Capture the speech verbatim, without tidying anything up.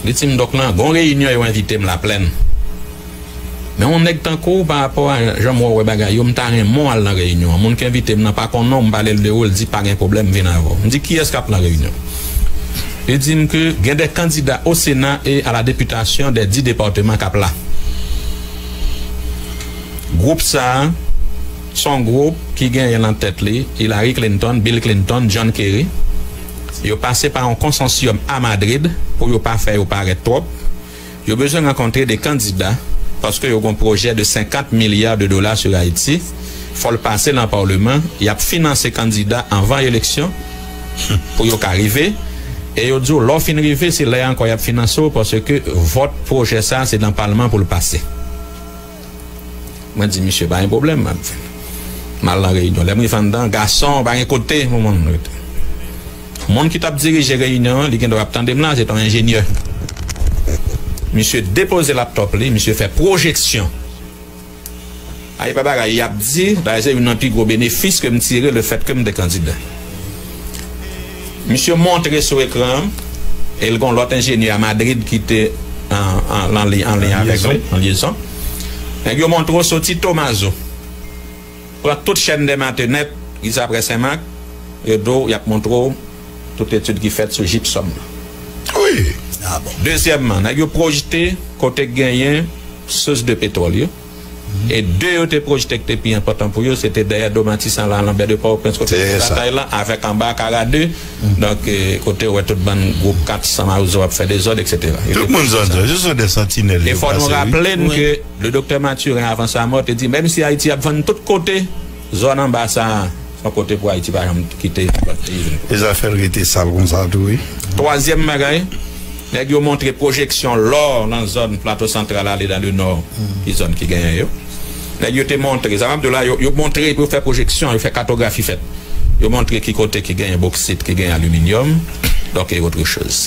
Li di m, "Dòk lan, gon reyinyon yo envite m Laplèn. Men yon nèg tankou w, pa rapò a jan m wè w wè bagay yo, m ta renmen w al nan reyinyon an. Moun ki envite m nan pa konn non w, m pale l de ou, l di pa gen pwoblèm, m vin avè w." M di, "Kiyès k ap nan reyinyon?" Li di m ke gen de kandida o Sena e a la depitasyon de dis depatman k ap la. Gwoup sa a, se yon gwoup ki genyen nan tèt li Hillary Clinton, Bill Clinton, John Kerry. Yo pase pa yon konsansyòm a Madrid pou yo pa fè yo parèt twòp. Yo bezwen rankontre de kandida paske yo gen yon pwojè de senkant milya de dola sou Ayiti. Fò l pase nan palman. Y ap finanse kandida anvan eleksyon pou yo ka rive. E yo di w, lè w fin rive, se lè a ankò y ap finanse w paske vòt pwojè sa a se nan palman pou l pase. Mwen di, "Misye, pa gen pwoblèm, m ap vin." M al nan reyinyon. Lè m rive anndan, gason, pa gen kote pou moun rete. Moun ki t ap dirije reyinyon an, li gen dwa ap tande m la, se t yon enjenyè. Misye depoze laptòp li, misye fè pwojeksyon. A, e pa bagay y ap di, dayè se youn nan pi gwo benefis ke m tire lefètke m te kandida. Misye montre sou ekran an, e l gen yon lòt enjenyè a Madrid ki te an, an, an li-, an liy avèk li, an lyezon. Nèg yo montre w soti Tomazo. Pran tout chèn dè Matenèt, jis aprè Senmak, yo di w y ap montre w tout etid ki fèt sou jipsòm nan. Wi. Dezyèmman, nèg yo pwojte kote k genyen sous de petwòl yo. E de yo te pwojte ki te pi enpòtan pou yo, se te dèyè do Matisan la, Lanbè de Pòtoprens, kote batay la, avèk anba Kara de. Donk, eh, kote w wè tout bann gwoup kat san mawozo ap fè dezòd, etsetera. Yo te pwojte sa. Tout moun zòn sa, se sont des sentinelles. E fò nou raple n ke le doktè Mathurin, avan sa mò, te di, menm si Ayiti ap vann tout kote, zòn anba sa a, se yon kote pou Ayiti pa janm kite lòt peyi vin pran. E zafè l rete sal konsa tou, wi. Twazyèm bagay, nèg yo montre pwojeksyon lò nan zòn Plato Santral ale nan le nò, ki zòn ki genyen yo. Nèg yo te montre, sa m ap di w la, yo, yo montre pou yo fè pwojeksyon, yo fè katografi fèt. Yo montre ki kote ki genyen boksit, ki genyen aliminyòm, donk, e otre choz.